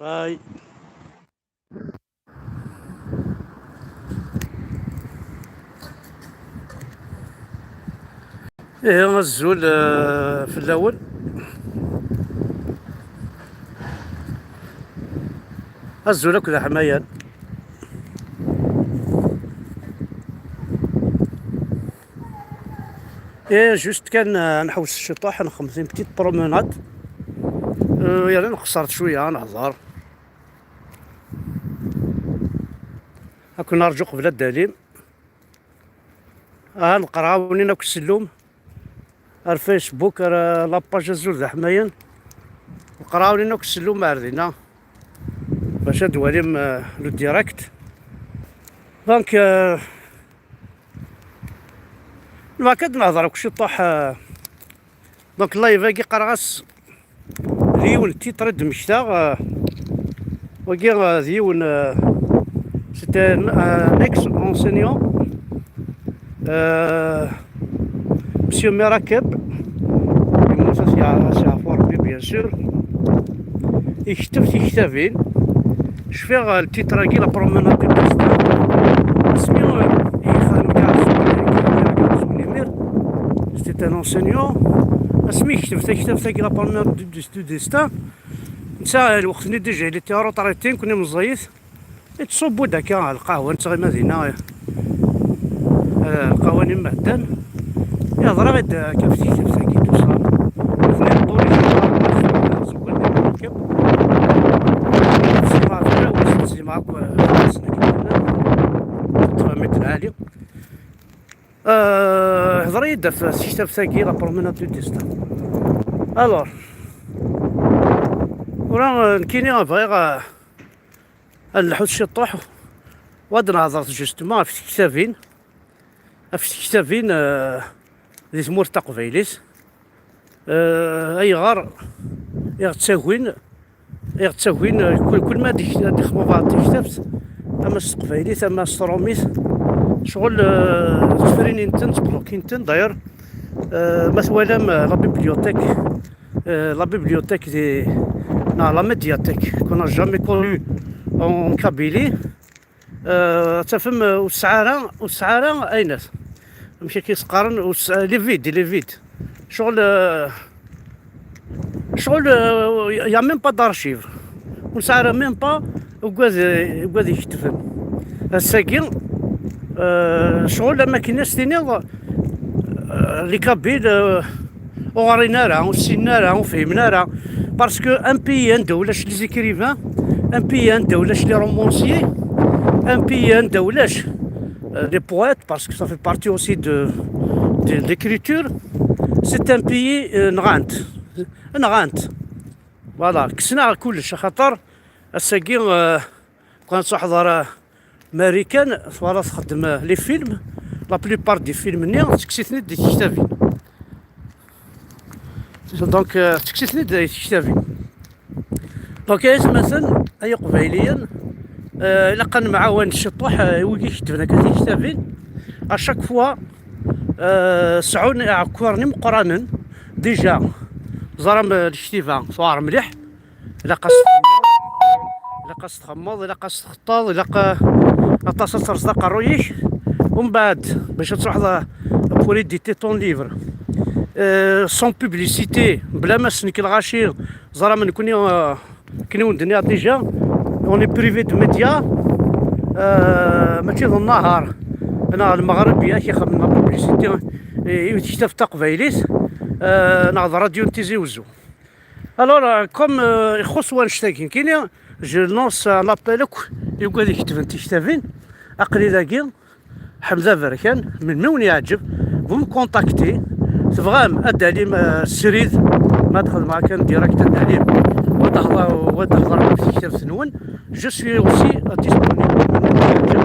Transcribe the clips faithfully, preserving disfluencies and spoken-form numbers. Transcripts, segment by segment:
Bye. Ihi azul, eh, fell-awen. Azul akk d aḥmayan. Eh, juste kan, eh, nḥewwes ciṭuḥ, nxemm une petite promenade. Eh, yerna nqeṣṣer cwiya, nehḍer. Ad ken-nerǧu qbel ad d-talim. Aha, nqerrɛawnin akk ssellum ar Facebook, ar, eh, la page Azul d Aḥmayan. Nqerrɛawnin akk ssellum ar dinna bac ad d-twalim, eh, le direct. Donc, eh, nebɣa kan ad nehḍer akk ciṭuḥ, eh, donc live-agi qqareɣ-as d yiwen titre i d-mmektaɣ, eh, wagi, eh, d yiwen, eh, c'était un, un ex-enseignant, eh, Monsieur Merakeb, yemmut ad t-yeɛfu Rebbi, bien sûr. Iketteb tiktabin. Cfiɣ, eh, le titre-agi, La Promenade du Destin. Asmi, eh, yexdem garçon, garçon imir, c'était un enseignant. Asmi yekteb taktabt-agi, La Promenade du, du, du Destin, netta, eh, lweqt-nni déjà il était retraité, nekkni meẓẓiyit. Yettṣubbu-d akka lqahwa, nettɣima dinna, eh, lqahwa n imehdan. Yehḍer-aɣ-id akka ɣef tektabt-agi, tout ça. Nutni d ṭṭul-is, zewwen di lkeb. Tzemreḍ fell-awen, tzemreḍ akk, eh, fell-asen akken llan. Teṭṭfem-d lɛali. Eh, hḍer-iyi-d ɣef tektabt-agi, La Promenade du Destin. Alors, tura, eh, nekkini bɣiɣ, eh, ad nleḥḥu ciṭuḥ, u ad nehḍer justement ɣef tektabin, ɣef tektabin, eh, di tmurt taqbaylit. Eh, ayɣer i ɣ-ttagin, i ɣ-ttagin, eh, kul, kul ma ad ix-, ad ixḍu ɣer tektabt, ama s teqbaylit, ama s trumit, ccɣel, eh, ttefrinin-ten, ttblokin-ten. D'ailleurs, eh, ma twalam, eh, la bibliothèque, eh, la bibliothèque des, non, la médiathèque qu'on n'a jamais connue en Kabylie. Eh, ad tafem, eh, ur tesɛi ara, ur tesɛi ara aynas. Amek akka i s-qqaren? Ur tesɛi, il est vide, il est vide. Ccɣel, eh, ccɣel, eh, y a même pas d'archives. Ur nesɛi ara même pas ugad, ugad iketben. Ass-agi, eh, ccɣel am akken i s-tiniḍ, eh, les Kabyles, eh, ur ɣrin ara, ur ssinen ara, ur fhimen ara. Parce que un pays anda ulac les écrivains, un pays anda ulac les romanciers, un pays anda ulac, euh, les poètes, parce que ça fait partie aussi de, de l'écriture, c'est un pays, euh, nɣan-t. Nɣan-t. Voilà, kksen-aɣ kullec, axaṭer ass-agi, euh, كون تروح دار ماريكان، voilà، تخدم les films، la plupart des films-nni tekkes-iten-id di tektabin. Donc, euh, tekkes-iten-id di tektabin. Donc, ay atmaten, ay iqbayliyen, euh, ilaq ad nemɛawan ciṭuḥ, euh, i wigi iketben akka tiktabin. À chaque fois, euh, sɛun iɛekkuren imeqqranen. Déjà, ẓram, euh, lektiba tuɛer mliḥ. Ilaq-as txemmeḍ, ilaq-as txemmeḍ, ilaq-as txeṭṭeḍ, ilaq, eh, aṭas ad terẓeḍ aqerruy-ik. Umbeɛd, bac ad truḥeḍ, eh, pour éditer ton livre, eh, sans publicité, bla ma senk lɣaci, ẓram nekkni, eh, akken i wen-d-nniɣ déjà, on est privé de médias, eh, mačči d nnahar neɣ lmeɣreb yak ixeddmen la publicité i, i tektabt taqbaylit, eh, neɣ d rradyu n Tizi Wezzu. Alors, euh, comme, euh, ixuṣ wannect-agi nekkini, je lance un appel akk i wigad iketben tiktabin. Aql-i dagi, Ḥmed Aberkan, melmi wen-yeɛǧeb, vous me contactez. Tebɣam ad d-talim, euh, srid, ma ad xedmeɣ kan direct ad d-talim, wa ad d-hḍer, wa ad d-hḍer ɣef tektabt-nwen, je suis aussi, euh, disponible. Melmi wen-yeɛǧeb,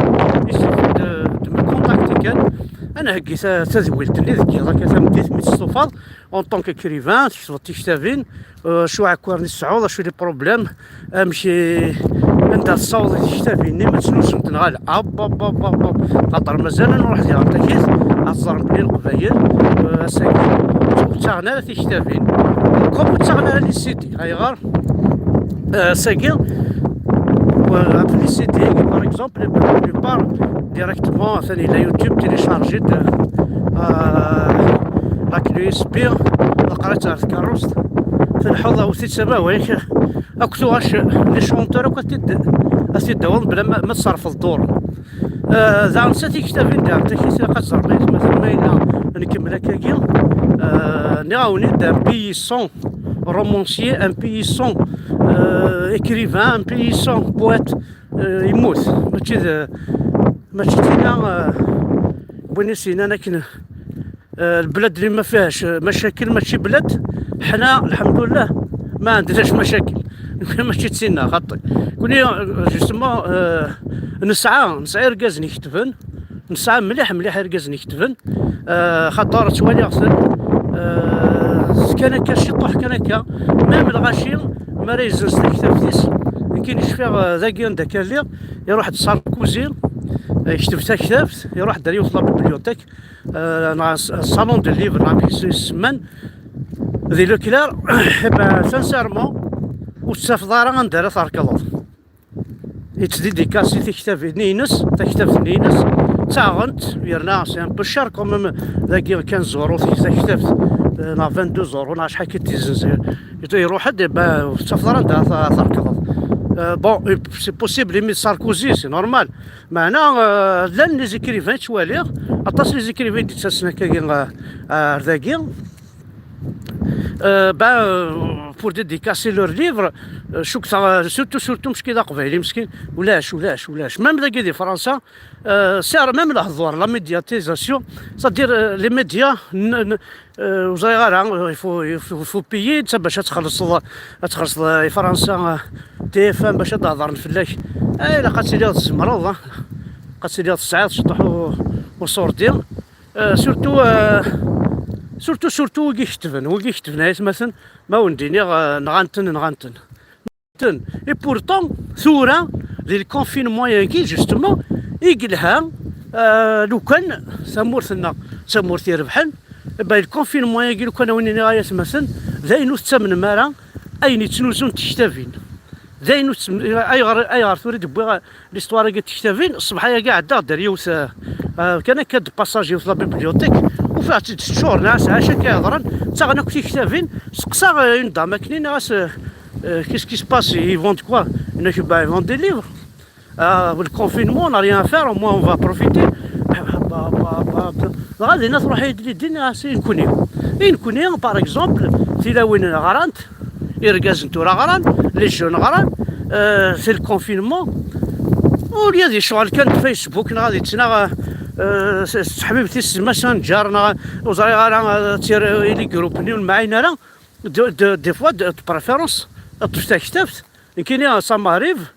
il suffit de, de me contacter kan. Ad nheggi ta-, tadwilt-nni deg yiḍ akka tameddit mi testufaḍ. En tant qu'écrivain, tektbeḍ tiktabin, euh, acu iɛekkuren i tesɛuḍ, acu les problèmes, amek i, anda tessaweḍ tiktabin-nni, ma ttnusunt neɣ ala. Ab, ab, ab, ab, ab. Xaṭer mazal ad nruḥ di ɣer takit, ad teẓrem belli Leqbayel, euh, ass-agi, ur ttaɣen ara tiktabin. Comme ur ttaɣen ara les C D. Ayɣer? Euh, ass-agi, Ɣef les C D, par exemple, la plupart, directement, atan yella YouTube, télécharger-d, euh, la clé U S B, teqra-tt ar tkerrust, telḥuḍ, awet-itt s amaway, akk tuɣac, les chanteurs akk ad t-id-, ad t-id-tawiḍ bla ma, ma tṣerfeḍ ddur. Euh, daɣen s tiktabin, daɣen takit ilaq ad ẓreɣ ma, ma, ma yella nkemmel akkagi. Euh, nniɣ-awen-id, un pays sans romancier, un pays sans, euh, écrivain, un pays sans poète, euh, yemmut. Mačči d, mačči d tinna, euh, win i s-yennan akken, euh, lblad li ma fihac, euh, macakel, mačči blad. Ḥna, lḥemdullah, ma ɛndnac macakel. Mačči d tinna, xaṭi. Kuni, euh, justement, euh, nesɛa, nesɛa irgazen iketben, nesɛa mliḥ, mliḥ irgazen iketben, euh, xaṭer ttwaliɣ-ten, euh, kan akka, ciṭuḥ kan akka, même lɣaci, mi ara yezzenz taktabt-is, nekkini cfiɣ, euh, dagi anda kan lliɣ, iruḥ-d Sarkozy, euh, yekteb taktabt, iruḥ-d ar yiwet la bibliothèque, euh, neɣ s-, salon de livre, neɣ amek i s-, i s-semman, di Leclerc, eh ben, sincèrement, ur tettafeḍ ara anda ara terkleḍ. Yettdidikasi tiktabin-ines, taktabt-nni-ines, ttaɣent, yerna c'est un peu cher quand même, dagi quinze euros taktabt, euh, neɣ vingt-deux euros, neɣ acḥal akka i d-izzenz, iruḥ-d, eh ben, ur tettafeḍ ara anda ara terkleḍ. Euh, bon, c'est possible, imi d Sarkozy, c'est normal. Meɛna, euh, llan les écrivains ttwaliɣ, aṭas les écrivains i d-yettasen akkagi, euh, ar dagi. Euh, ben, euh, pour dédicacer leur livre, euh, cukkteɣ, euh, surtout, surtout meskin d aqbayli, meskin, ulac, ulac, ulac. Même dagi di Fransa, euh, c'est même lehdur, la médiatisation, c'est-à-dire, euh, les médias, n-, n-, euh, ur ẓriɣ ara, euh, il faut, il faut, il faut payer, netta bac ad txellṣeḍ, ad txellṣeḍ, euh, i Fransa, euh, T F un bac ad d-hedren fell-ak. Eh, ilaq ad tiliḍ tzemreḍ, hein. Ilaq ad tiliḍ tesɛiḍ ciṭuḥ u-, uṣurdi. Euh, surtout, euh, surtout, surtout wigi ketben, wigi ketben, ay atmaten, ma wen-d-iniɣ, euh, nɣan-ten, nɣan-ten. Et pourtant, tura, di le confinement-agi, justement, i yelha, euh, lukan tamurt-nneɣ d tamurt irebḥen, eh ben, le confinement-agi, lukan a wen-iniɣ ay atmaten, d ayen ur tettamnem ara, ayen yettnuzun tiktabin. D ayen ur ttem-, ayɣer, ayɣer tura i d-wwiɣ l'histoire-agi n tektabin? Ṣṣbeḥ-agi ɛeddaɣ-d ar yiwet, euh, euh, kan akka de passage, yiwet la bibliothèque, ufiɣ-tt-id teččur, nɛas ɛac akka yeḍran, ttaɣen akk tiktabin, seqsaɣ, euh, une dame akken, nniɣ-as, euh, euh, qu'est-ce qui se passe, ils vendent quoi? Nniɣ, bah, ils vendent des livres. Ah, le confinement, on n'a rien à faire, au moins on va profiter. Ah, bah, bah, bah, bah. Dɣa dinna truḥ-iyi-d l'idée, nniɣ-as i nekni. I nekni, par exemple, tilawin ɣrant, irgazen tura ɣran, les jeunes ɣran, euh, c'est le confinement. Au lieu di ccɣel kan d Facebook, neɣ ad yettnaɣ, euh, s, s teḥbibt-is s Messenger, neɣ ur ẓriɣ ara, euh, tir-, i les groupes-nni, ur nemɛin ara. De, de, des fois, de, de préférence, ad ṭṭef taktabt, nekkini, ça m'arrive,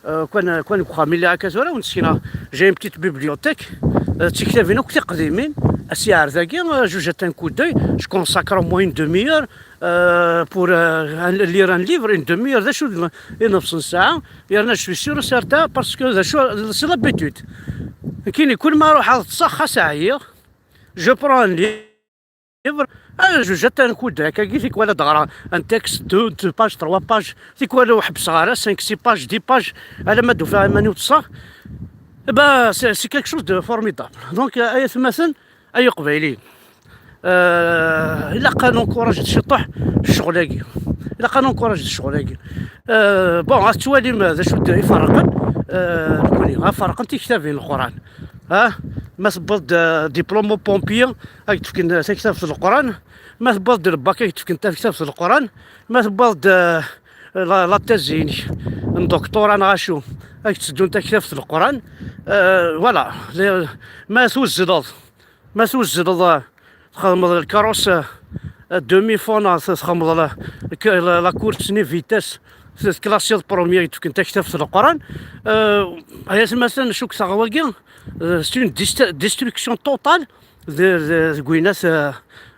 euh, kan, kan deg uxxam i lliɣ akka tura, ur nessekna, j'ai une petite bibliothèque, euh, d tiktabin akk tiqdimin, asiɛer dagi, euh, je jette un coup d'œil, je consacre au moins une demi-heure, euh, pour, euh, un, lire un livre, une demi-heure, d acu d, i neḍsen ssaɛa, yerna je suis sûr et certain, parce que d acu, c'est l'habitude. Nekkini, kul ma ruḥeɣ ṭṭseɣ, xas ɛyiɣ, je prends un livre, ah, je jette un coup d'œil, akkagi, tikwal ad ɣreɣ un texte, deux, deux pages, trois pages, tikwal ur ḥebbseɣ ara, cinq, six pages, dix pages, alamma d-ufiɣ iman-iw ṭṭseɣ. Eh ben, c'est, c'est quelque chose de formidable. Donc, euh, ay atmaten, ay iqbayliyen. Euh, ilaq ad nencourage ciṭuḥ ccɣel-agi. Ilaq ad nencourage ccɣel-agi. Euh, bon, ad twalim d acu d iferrqen, euh, nekkni, ad ferqen tiktabin n Leqran. Ha? Ma tewwiḍ-d, euh, diplôme pompier, ad k-d-fken taktabt n Leqran. Ma tewwiḍ-d lbak, ad k-d-fken taktabt n Leqran. Ma tewwiḍ-d, euh, la, la thèse-inek n doctorat neɣ acu, ad k-d-teddun taktabt n Leqran. Euh, voilà. Le-, ma tuzzleḍ, ma tuzzleḍ, euh, txedmeḍ lkarus, euh, demi-fond, neɣ txedmeḍ la, la, la course ni vitesse, teklasiḍ premier, ad k-d-fken taktabt n Leqran. Euh, ay atmaten, cukkteɣ wagi, euh, c'est une dist-, destruction totale de, de, deg winat, euh,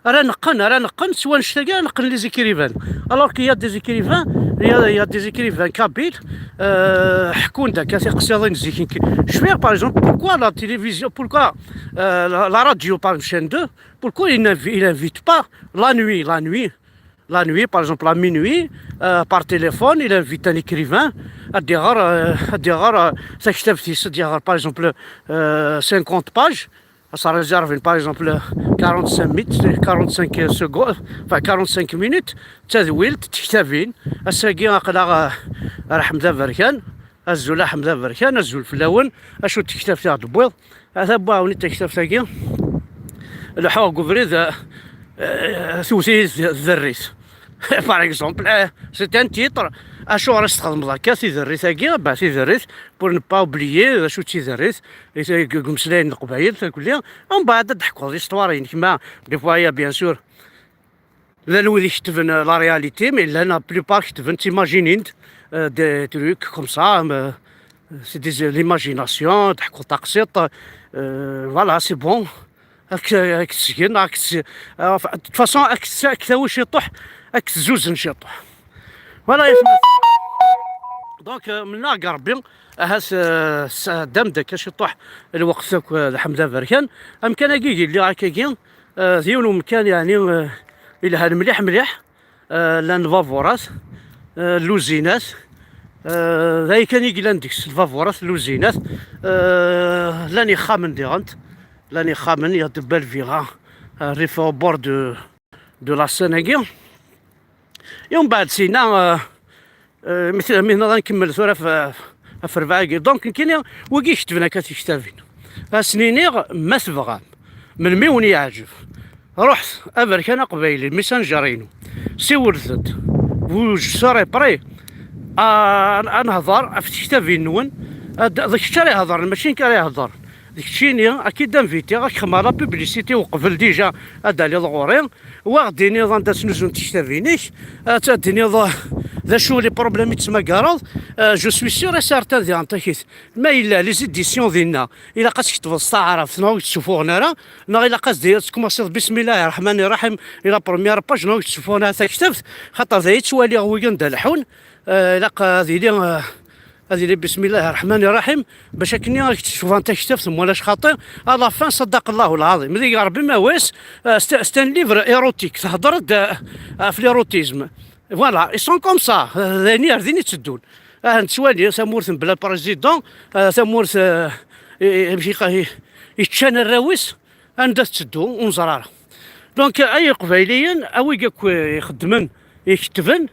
ara neqqen, ara neqqen, s wanect-agi ara neqqen les écrivains. Alors qu'il y a des écrivains, il y a, il y a des écrivains kabyles, euh, ḥekkun-d akka tiqsiḍin zik. Cfiɣ, par exemple, pourquoi la télévision, pourquoi, euh, la, la radio, par exemple, chaîne deux, pourquoi il n'invi-, il invite pas la nuit, la nuit, la nuit, par exemple à minuit, euh, par téléphone, il invite un écrivain à dire, euh, à dire, euh, sa kitabt-is, à dire, par exemple, euh, cinquante pages. Ça réserve, par exemple, quarante-cinq minutes, quarante-cinq secondes, enfin quarante-cinq minutes, tadwilt, tektabin. Ass-agi aql-aɣ, euh, Ḥmed Aberkan, azul Ḥmed Aberkan, azul fell-awen, acu n tektabt i ɣ-d-tewwiḍ? Ata wwiɣ-awen-id taktabt-agi, leḥḥuɣ deg ubrid, eh, eh, tewwet-iyi tderrit. Par exemple, eh, c'est un titre. Acuɣer i s-txedmeḍ akka tiderrit-agi? Bah, tiderrit, pour ne pas oublier d acu d tiderrit, i t-, deg umeslay n Leqbayel, takuli. Umbeɛd ad d-ḥkuḍ l'histoire-inek, ma, des fois, il y a bien sûr llan wid iketben, euh, la réalité, mais llan la plupart ketben d timajinin, euh, des trucs comme ça, euh, c'est des, l'imagination, teḥkuḍ taqsiṭ, euh, voilà, c'est bon. Ak-, ak-, tsgen, ak-, euh, enfin, de toute façon, ak-, ak-, tawi ciṭuḥ, ak-, tzuzen ciṭuḥ. Voilà, ya tma. Donc, euh, mennaɣ deg Rebbi, ahat, euh, sɛeddam-d akka ciṭuḥ lweqt akk, euh, d Ḥmed Aberkan. Amkan-agi i lliɣ akkagi, euh, d yiwen umkan, yeɛni, euh, yelhan mliḥ, mliḥ. Euh, llan lbaburat, euh, lluzinat, euh, d aya kan i yellan deg-s, lbaburat, lluzinat, euh, llan ixxamen diɣen, llan ixxamen, il y a de belles villas, euh, rrif au bord de, de la Seine-agi. I umbeɛd sina, euh, euh, mi t-, mi tenniḍ ad nkemmel tura f-, f-, ɣef rrbeɛ-agi. Donc, nekkini, wigi ketben akka tiktabin. Ad sen-iniɣ, ma tebɣam, melmi wen-yeɛǧeb, ruḥet Aberkan Aqbayli, messenger-inu. Siwlet-d. Vous serez prêts à, à nehḍer ɣef tektabin-nwen. Ad, d kečč ara iheḍren, mačči nekk ara iheḍren. D keččini, ad k-id-invitiɣ, ad k-xedmeɣ la publicité uqbel déjà ad d-taliḍ ɣur-i. Wa ɣ-d-tiniḍ anda ttnuzun tektabin-ik, ad d-tiniḍ, euh, d acu les problèmes i tettmagareḍ. Euh, je suis sûr et certain diɣen takit. Ma yella les éditions dinna, ilaq ad tketbeḍ s taɛrabt, neɣ ur k-d-ssuffuɣen ara, neɣ ilaq ad d-, ad tkumaṣiḍ bismillahi rreḥmani rraḥim, i la première page, neɣ ur k-d-ssuffuɣen ara taktabt, xaṭer d aya i ttwaliɣ wigi anda leḥḥun, euh, ilaq ad yili, euh, ad yili bismillahi rreḥmani rraḥim, bac akken ad k-d-ssufɣen taktabt, ma ulac xaṭi, à la fin, sadaq Allahu lɛaḍim. Deg Rebbi ma wis, euh, c'est, c'est un livre érotique, tehder-d, euh, ɣef l'érotisme. Voilà, ils sont comme ça, euh, d ayen ar din i tteddun. Ah, nettwali tamurt mebla président, ah, tamurt, ah, i, i, amek i, i, yeččan arraw-is, anda tetteddu, ur neẓri ara. Donc, ay Iqbayliyen, a wigi akk ixeddmen, iketben,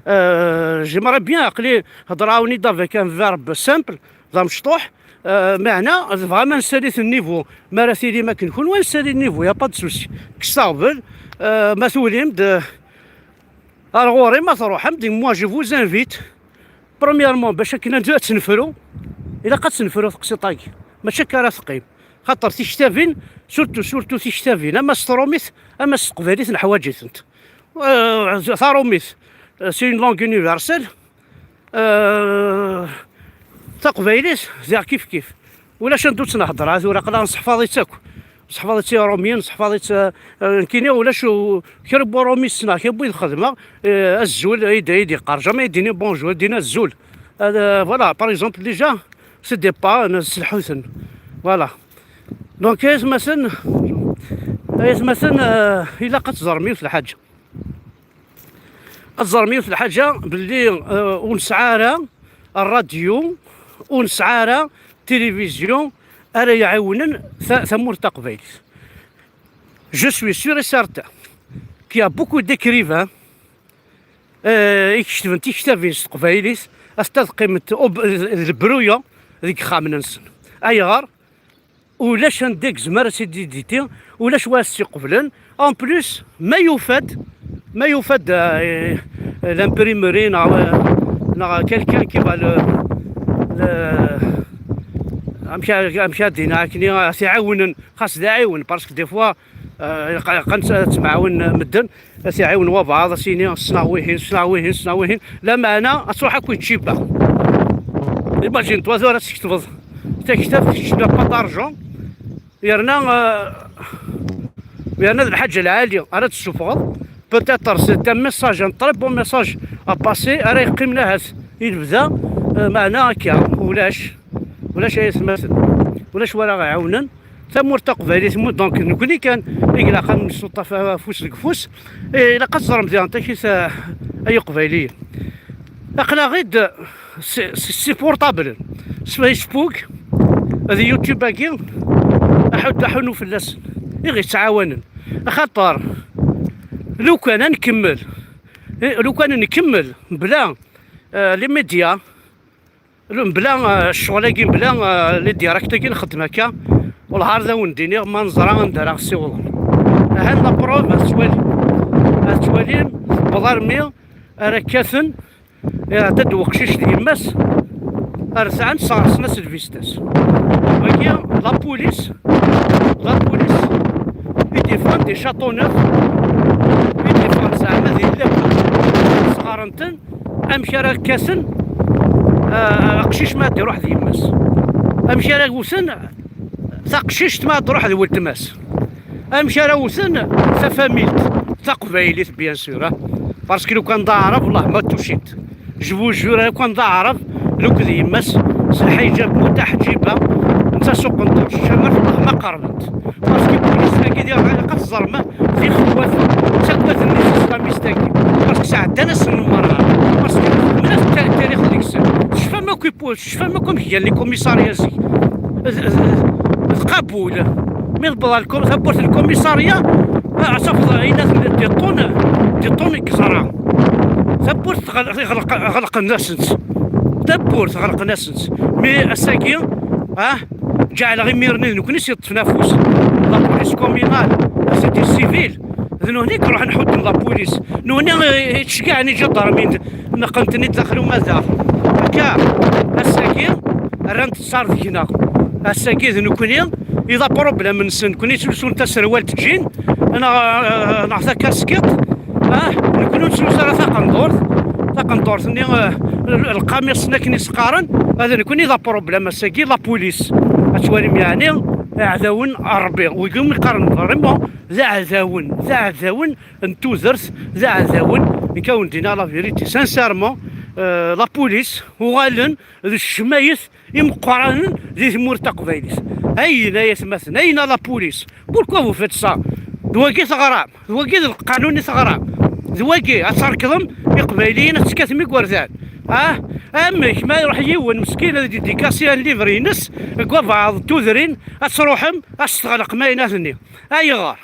euh, j'aimerais bien, aql-i heddreɣ-awen-id avec un verbe simple, d amecṭuḥ, euh, meɛna, tebɣam ad nessali-t niveau, mi ara tilim akken kunwi, ad nessali niveau, y a pas de souci. Kkset aɣbel, euh, ma tulim-d, euh, Ar ɣur-i ma truḥem-d, moi je vous invite, premièrement, bac akken ad, ad tt-nefru, ilaq ad tt-nefru teqsiṭ-agi. Mačči akka ara teqqim. Xaṭer tiktabin, surtout, surtout tiktabin, ama s trumit, ama s teqbaylit, neḥwaǧ-itent. Euh, tarumit, euh, c'est une langue universelle. Euh, taqbaylit, diɣ kif kif. Ulac anda ur tt-nehder, ha, tura aql-aɣ nseḥfaḍ-itt akk. Nseḥfaḍ-itt i Iṛumyen, nseḥfaḍ-itt, eh, eh, nekkini ulac u-, kra n Uṛumi ssneɣ, kra n wid xedmeɣ, eh, azul, ay d-, ay d-yeqqar, jamais ay d-ini bonjour, ay d-ini azul. Eh, voilà, par exemple, déjà, c'est des pas, n-, sselḥuten. Voilà. Donc, ay atmaten, ay atmaten, eh, ilaq ad teẓrem yiwet lḥaǧa. Ad teẓrem yiwet lḥaǧa, belli, eh, ur nesɛi ara rradyu, ur nesɛi ara tilivizyu ara iɛiwnen ta-, tamurt taqbaylit. Je suis sûr et certain qu'il y a beaucoup d'écrivains, eh, i iketben tiktabin s teqbaylit, ad tent-ad qqiment ob-, d lebruya deg yexxamen-nsen. Ayɣer? Ulac anda i yezmer ad tt-id-iditi, ulac wa ad tt-iqeblen. En plus, ma yufa-d, ma yufa-d, euh, l'imprimerie neɣ, neɣ quelqu'un qui va le, le, amek, amek ad d-iniɣ akkenni, ad t-iɛawnen, xas d aɛiwen, parce que des fois, euh, ilaq, ilaq ad tt-, ad ttemɛawen medden, ad t-iɛiwen wabɛaḍ, ad s-yini ssneɣ wihin, ssneɣ wihin, ssneɣ wihin, lameɛna ad truḥ akk i tcibba. Imagine-toi tura ad tketbeḍ taktabt, kečč n'as pas d'argent, yerna, euh, yerna d lḥaǧa lɛali ara d-tessufɣeḍ. Peut-être c'est un message, un très bon message à passer, ara yeqqimen ahat i lebda, euh, meɛna akka, ulac, ulac ay atmaten, ulac wara ɣ-iɛawnen. Tamurt taqbaylit, mu-, donc, nekkni kan i ilaq ad nessuṭṭaf afus deg ufus. Eh, ilaq ad teẓrem diɣen takit, eh, ay Iqbayliyen. Aql-aɣ-id, c'est, c'est, c'est portable. S Facebook, d YouTube-agi, aḥud, aḥunu fell-asen. I ɣ-yettɛawanen. Axaṭer, lukan ad nkemmel, eh, lukan nkemmel, bla, eh, les médias, Mebla, eh, ccɣel-agi, mebla, eh, les directs-agi nxeddem akka, wellah ar d awen-d-iniɣ ma neẓra anda ara ɣ-ssiwḍen. Ahan la preuve, ad twalim, ad twalim, tewweḍ armi ara kkaten, iɛedda-d weqcic d yemma-s, ar sɛan sɣersen-as lvistas. Wagi, la police, la police, i d-ifan di Châteauneuf, i d-ifan zeɛma di Lalla, sɣaren-ten, amek ara kkaten, ah, aqcic ma ad iruḥ d yemma-s? Amek ara wten taqcict ma ad truḥ d weltma-s? Amek ara wten tafamilt taqbaylit, bien sûr, ah? Parce que lukan d aɛrab, wallah, ma tucit. Je vous jure, lukan d aɛrab, luk d yemma-s, s lḥijab, mutaḥǧiba, netta s uqenṭur, s tcamart, wallah, ma qerben. Parce que police-agi diɣ ilaq ad teẓrem, d ixewwafen, ttagaden les islamistes-agi. Parce que sɛeddan-asen lmerra. Parce que xedmen-as ta-, tarix deg-sen. Tecfam akk i pu-, tecfam akk amek gan les commissariats zik. D, d, d qabul. Mi tewweḍ ar lkom-, tawwurt n lkumisarya, ah, ad tafeḍ aynaten des tonnes, des tonnes n yeẓra. Tawwurt ɣel-, ɣelq-, ɣelqen-asent. Tawwurt ɣelqen-asent. Mi ass-agi, ah, ǧeɛleɣ imir-nni d nekkni s yeṭṭfen afus. La police communale, c'est des civils. D nuhni i iruḥen ḥudden la police. Nuhni, eh, i ttceggiɛen iǧadarmin, neqqen-ten-id daxel umadaɣ. Akka, ass-agi, rran-d ṣṣar deg-neɣ. Ass-agi d nekkni i d apṛublem-nsen. Nekkni ttlusun taserwalt jean, neɣ, eh, neɣ takaskiṭ. Ah, nekkni ur nettlusu ara taqendurt. Taqendurt-nni, eh, l-, lqamiṣ-nni akken i s-qqaren, ah, d nekkni i d apṛublem ass-agi, la police. Ad twalim yeɛni, iɛdawen n Ṛebbi. Wigi umi qqaren vraiment d iɛdawen, d iɛdawen n tudert, d iɛdawen. Nekk ad wen-d-iniɣ la vérité. Sincèrement, euh, la police uɣalen d ccmayet imeqqranen di tmurt taqbaylit. Ayen ay atmaten, ayen a la police. Pourquoi vous faites ça? D wagi teɣram, d wagi d lqanun i teɣram. D wagi ad trekḍem iqbayliyen, ad tekkatem igerdan. Ah, amek ma iruḥ yiwen meskin ad dédicacer un livre-ines deg wabɛaḍ n tudrin, ad truḥem ad s-tɣelqem aynaten-nni? Ayɣer?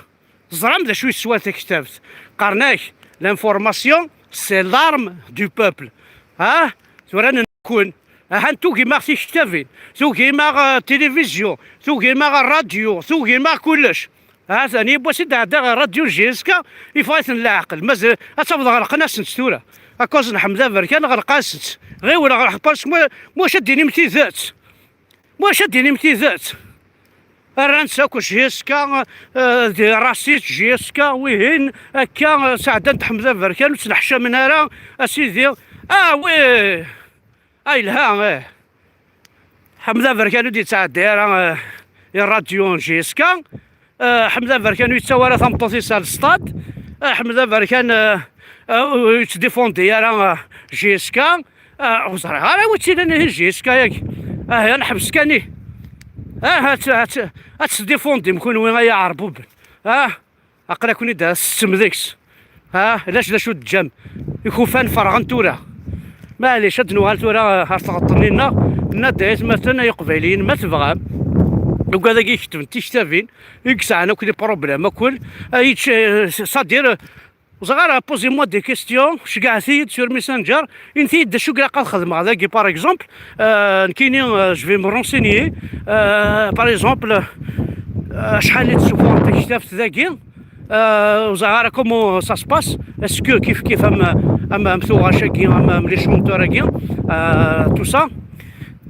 Teẓram d acu yeswan taktabt? Qqaren-ak, l'information, c'est l'arme du peuple. Ah, tura nekkun. Ahan tugim-aɣ tiktabin, tugim-aɣ, euh, tilivizyu, tugim-aɣ rradyu, tugim-aɣ kullec. Atan yiwwas i d-ɛeddaɣ ɣer rradyu J S K, yeffeɣ-iten leɛqel. Mazal ad tafeḍ ɣelqen-asent tura. Akkaẓ n Ḥmed Aberkan ɣelqen-asent. Ɣiwel ɣer, parce que mwa-, mwac ad d-tinim tidet. Mwac ad d-tinim tidet. Rran-tt akk J S K, eh, d raciste J S K, wihin, akka, eh, sɛeddan-d Ḥmed Aberkan, ur ttneḥcamen ara, a sidi. Ah, oui! Ah, yelha, eh. Ḥmed Aberkan ur d-yettɛeddi ara, eh, i rradyu n J S K. Eh, Ḥmed Aberkan ur yettawi ara tameṭṭut-is ar stad. Eh, Ḥmed Aberkan, eh, eh, ur yettdifundi ara, eh, J S K. Ah, ur ẓriɣ ara wi tt-ilan ihi J S K-agi. Ah, ya neḥbes kan ih. Ah, ad, ad, ad tesdifundim kunwi ay aɛerbuben. Ah, aql-aken-id ad tsettem deg-s. Ah, lac d acu d-teǧǧam. Ikufan ferɣen tura. Maɛlic, ad nuɣal tura ɣer tɣeṭṭen-nneɣ. Nenna-d ay atmaten ay iqbayliyen, ma tebɣam, deg wadagi ketben tiktabin, i yesɛan akk les problèmes akk, ay, c'est-à-dire, Ẓer ara, posez-moi des questions, ceggɛet-iyi-d sur Messenger, init-iyi-d d acu i ilaq ad xedmeɣ dagi, par exemple, euh, nekkini, euh, je vais me renseigner, euh, par exemple, euh, acḥal i d-ssufɣen taktabt dagi, euh, ur ẓriɣ ara comment ça se passe, est-ce que kif kif am, am, am tuɣac-agi, am, am les chanteurs-agi, euh, tout ça,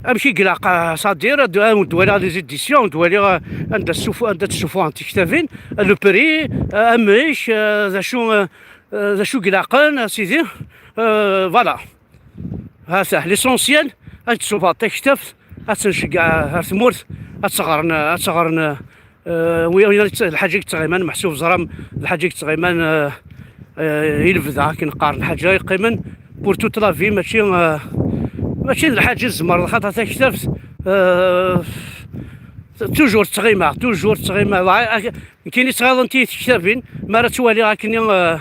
amek i ilaq, euh, c'est-à-dire, ad, ad waliɣ les éditions, ad waliɣ, euh, anda ssuf-, anda d-ssufɣen tiktabin, le prix, euh, amek, euh, d acu, euh, Euh, d acu i ilaqen, a sidi. Euh, voilà. Hata, l'essentiel, ad tsubaḍ taktabt, ad tt-nceggeɛ ar tmurt, ad tt-ɣren, ad tt-ɣren, euh, wi, wi, lḥaǧa i yettɣiman, meḥsub ẓram, lḥaǧa i yettɣiman, euh, euh, i lebda, akken qqaren, lḥaǧa yeqqimen pour toute la vie, mačči, euh, mačči d lḥaǧa i tzemreḍ, xaṭer taktabt, euh, Toujours ttɣimaɣ, toujours ttɣimaɣ. Nekkini ttɣiḍent-iyi tektabin, mi ara ttwaliɣ akken, eh,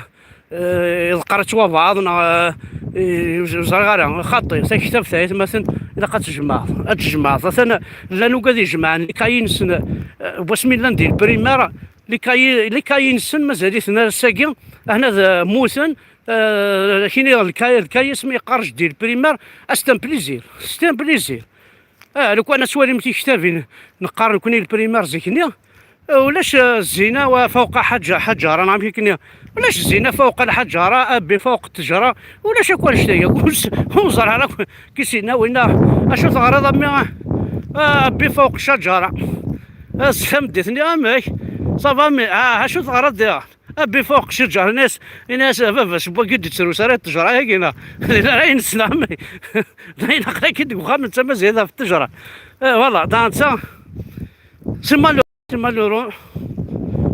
eh, iḍeqqer-itt wabɛaḍ, neɣ, eh, eh, ur ẓriɣ ara. Xaṭi, taktabt-a, aytmaten, ilaq ad tjemɛeḍ, ad tjemɛeḍ. Atan llan ugad ijemɛen les cahiers-nsen, eh, wasmi llan di lprimar, les cahiers, les cahiers-nsen mazal-iten ar ass-agi, ahna d, eh, mmuten, eh, kini lkay-, lkayis mi yeqqar jeddi lprimar, c'est un plaisir, c'est un plaisir. Ah, lukan ad twalim tiktabin neqqar nekni lprimar zik-nni, eh, ulac, eh, zzina wa fawqa ḥaǧa-, ḥaǧara, neɣ amek akken, ulac zzina fawqa lḥaǧara, abbi fawq ttejra, ulac akk annect-agi. Ur s-, ur ẓerreɣ ara akk kis-inna winna, acu teɣriḍ a mmi? Ah, abbi fawq ccajara. Ah, s-, tameddit-nni amek? Ça va, mais, ah, acu teɣriḍ diɣ? Abbi fawq ccejra, ini-as, ini-as, a baba, s wagi d-ttrus ara ttejra-agi, neɣ? D ayen ara ynesna, mais d ayen aql-ak-id deg uxxam, netta mazal ɣef ttejra. Eh, voilà, da netta, c'est malheureux, c'est malheureux.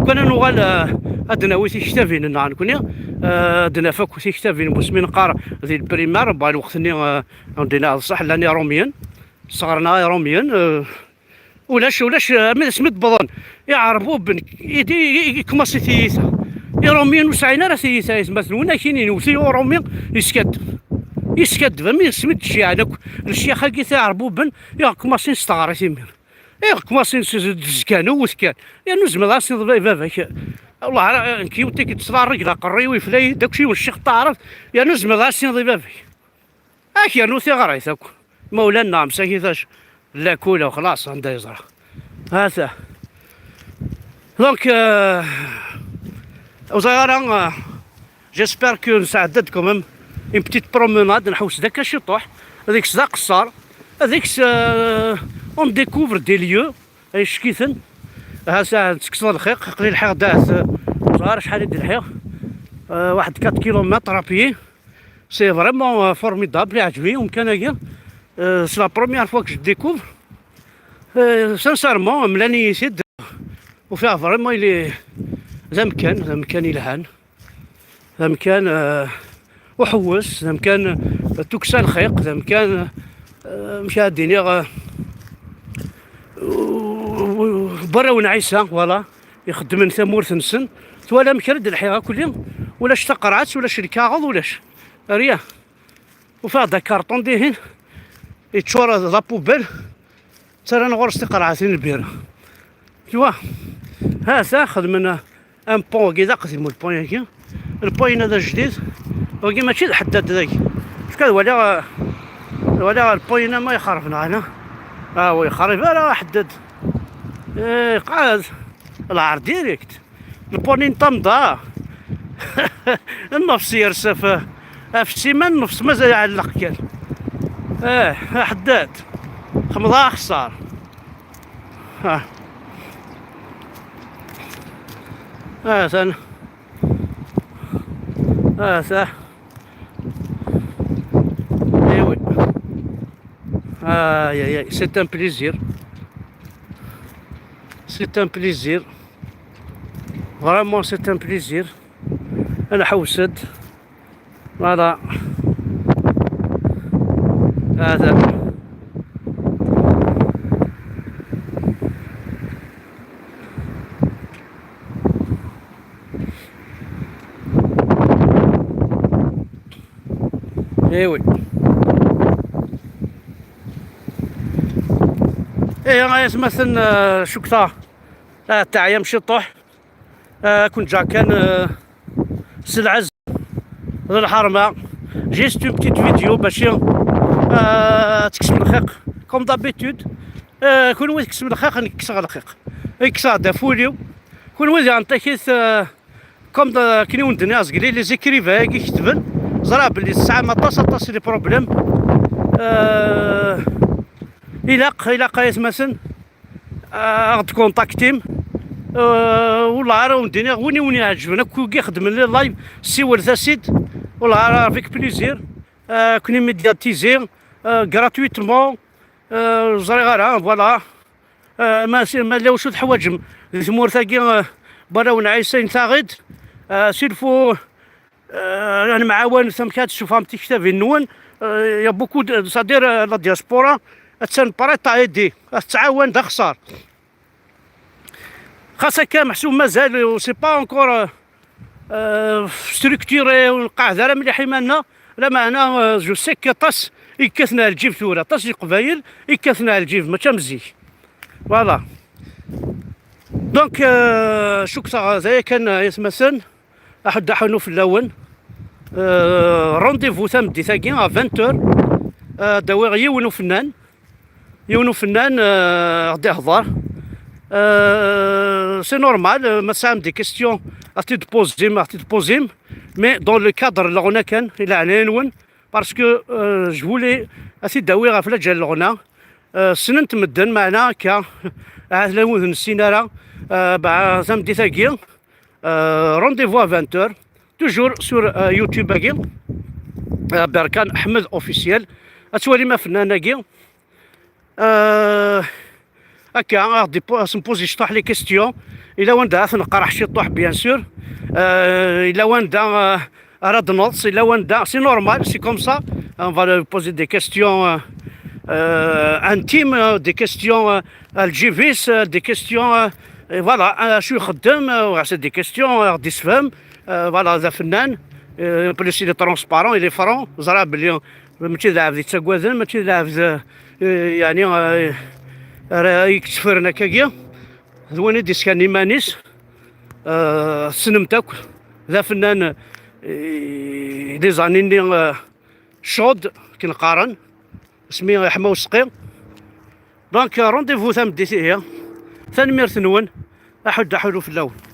Kan ad nuɣal, eh, ad d-nawi tiktabin-nneɣ nekni, eh, ad d-naf akk tiktabin n wasmi neqqar di lprimar, bah, lweqt-nni, eh, ur d-nɛeḍ ṣṣeḥ, llan Iṛumyen, sɣerna Iṛumyen, eh, Ulac, ulac, eh, mi d asmi d-wwḍen Iɛerbuben, i d-, i, i, i kmaṣi tiyita. Iṛumyen ur sɛin ara tiyita, aytmaten. Win akkin inewwet-iyi Uṛumi, yeskaddeb. Yeskaddeb, am asmi d-cciɛen akk lecyax-agi Iɛerbuben, iɣ kmaṣin s teɣrit imir. Iɣ kmaṣin s, s, d-zgan, wwet kan. Yernu zemreḍ ad as-tiniḍ i baba-k. Wellah, ara, nekk yiwet tikkelt tesḍerreg aqerru-iw, ifla-yi-d akk yiwen ccix n taɛrabt, yernu zemreḍ ad as-tiniḍ i baba-k. Ak yernu tiɣrit akk. Ma ula nneɣ msakit ac lakula u xlaṣ anda yeẓra. Hata. Donc, euh, ur ẓriɣ ara, euh, j'espère que nesɛedda-d quand même une petite promenade, nḥewwes-d akka ciṭuḥ, deg-s d aqeṣṣer, deg-s, euh, on découvre des lieux, ay ccikiten. Hata, tekkseḍ lxiq, aql-i lḥiɣ-d ahat, euh, ur ẓriɣ ara acḥal i d-lḥiɣ, euh, واحد quatre kilomètres à pied. C'est vraiment, euh, formidable, iɛǧeb-iyi umkan-agi. Euh, c'est la première fois que je découvre. Euh, sincèrement, mlan-iyi-t-id. Ufiɣ vraiment il est d amkan, d amkan yelhan. D amkan, euh, uḥewwes, d amkan, euh, tukksa lxiq, d amkan, euh, amek ara d-iniɣ, euh, n warraw n Ɛisa, voilà, ixeddmen tamurt-nsen. Twalam kra d-lḥiɣ akk-, ulac taqerɛet, ulac lkaɣeḍ, ulac. Rien. Ufiɣ-d akarṭun dihin, yeččur d la poubelle, ttarran ɣur-s tiqerɛatin n lbira. Tu vois? Hata xedmen un pont-agi d aqdim, le pont-agi. Le pont-ina d ajdid. Wagi mačči d ḥeddad dagi. Parce que ad waliɣ, ad waliɣ le pont-ina ma yexreb neɣ ala. Ah, ur yexrib ara ḥeddad. Eh, qɛed. Lɛar direct. Le pont-in tamda. Nnefs yers ɣef, ɣef ssiman, nnefs mazal iɛelleq kan. Eh, aḥeddad. Xemḍ axeṣṣar. Ah. Ah, atan. Ah, ça. Eh oui. Aïe, aïe, aïe, c'est un plaisir. C'est un plaisir. Vraiment, c'est un plaisir. Ad nḥewwes-d. Voilà. Hada. Eh oui. Eh, ay atmaten, eh, cukta. Ah, teɛyam ciṭuḥ. Ah, كنت جا كان، ah, s lɛezz d lḥerma. Juste une petite vidéo باش, ah, tekksem lxiq. Comme d'habitude, ah, kunwi tekksem lxiq, nekk kkseɣ lxiq. Kkseɣ-d aful-iw. Kunwi diɣen takit, ah, comme d-, akken i wen-d-nniɣ zgelli, les écrivains-agi ketben, ẓriɣ belli tesɛam aṭas, aṭas n les problèmes. Ah, ilaq, ilaq ay atmaten, ah, ad ɣ-d-kontaktim. Ah, wellah ara wen-d-iniɣ, win i wen-iɛeǧben akk wigi ixeddmen les lives, siwlet-as-id. Wellah ara avec plaisir. Ah, ad ken-immédiatiser, ah, gratuitement. Ah, ur ẓriɣ ara, voilà. Ah, ma si, ma llan wacu teḥwaǧem di tmurt-agi, ah, n warraw n Ɛisa, init-aɣ-id. Ah, s'il faut, ah, ad nemɛawan, amek ad d-tessufɣem tiktabin-nwen. Ah, il y a beaucoup de, c'est-à-dire, ah, la diaspora, attan prête à aider, ad tettɛawan d axeṣṣar. Xas akka meḥsub mazal, c'est pas encore, euh, structuré, ur nqeɛɛed ara mliḥ iman-nneɣ. Lameɛna, euh, je sais que aṭas i yekkaten ar lǧib tura, aṭas n Leqbayel i yekkaten ar lǧib, mačči am zik. Voilà. Donc, euh, cukkteɣ d aya kan, ay atmaten, aḥuddu aḥunnu fell-awen. Euh, rendez-vous tameddit-agi à vingt heures. Euh, ad d-awiɣ yiwen ufennan. Yiwen ufennan, euh, ad d-ihḍer. Euh, c'est normal, euh, ma tesɛam des questions, ad t-id-pozim, ad t-id-pozim. Mais dans le cadre n leɣna kan, i leɛnaya-nwen, parce que, euh, je voulais ad t-id-awiɣ ɣef lǧal n leɣna. Euh, ssnen-t medden, meɛna akka, ahat la ur nessin ara, euh, bah, tameddit-agi. Euh, rendez-vous à vingt heures, toujours sur, euh, YouTube-agi, euh, Berkan Ahmed Officiel. Ad twalim afennan-agi. Euh, akka, ad aɣ-d-ipo-, ad s-npozi cṭuḥ les questions. Ila wanda ad t-neqreḥ ciṭuḥ, bien sûr. Euh, ila wanda, euh, ara d-neḍs, ila wanda, c'est normal, c'est comme ça. On va lui poser des questions, euh, euh, intimes, euh, des questions, euh, à l'J V S, euh, des questions, euh, et voilà, euh, acu ixeddem, euh, c'est des questions, euh, ad aɣ-d-isefhem. Euh, voilà, d afennan. Euh, en plus, il est transparent, il est franc. Ẓriɣ belli mačči d lɛebd yettaggaden, mačči d lɛebd, euh, yeɛni, euh, ara yettefren akkagi. D win i d-iskan iman-is. Euh, tessnem-t akk. D afennan, euh, des années-nni, euh, chaudes, akken qqaren. Asmi yeḥma useqqi. Donc, euh, rendez-vous tameddit ihi. Tanemmirt-nwen. Aḥuddu aḥunnu fell-awen.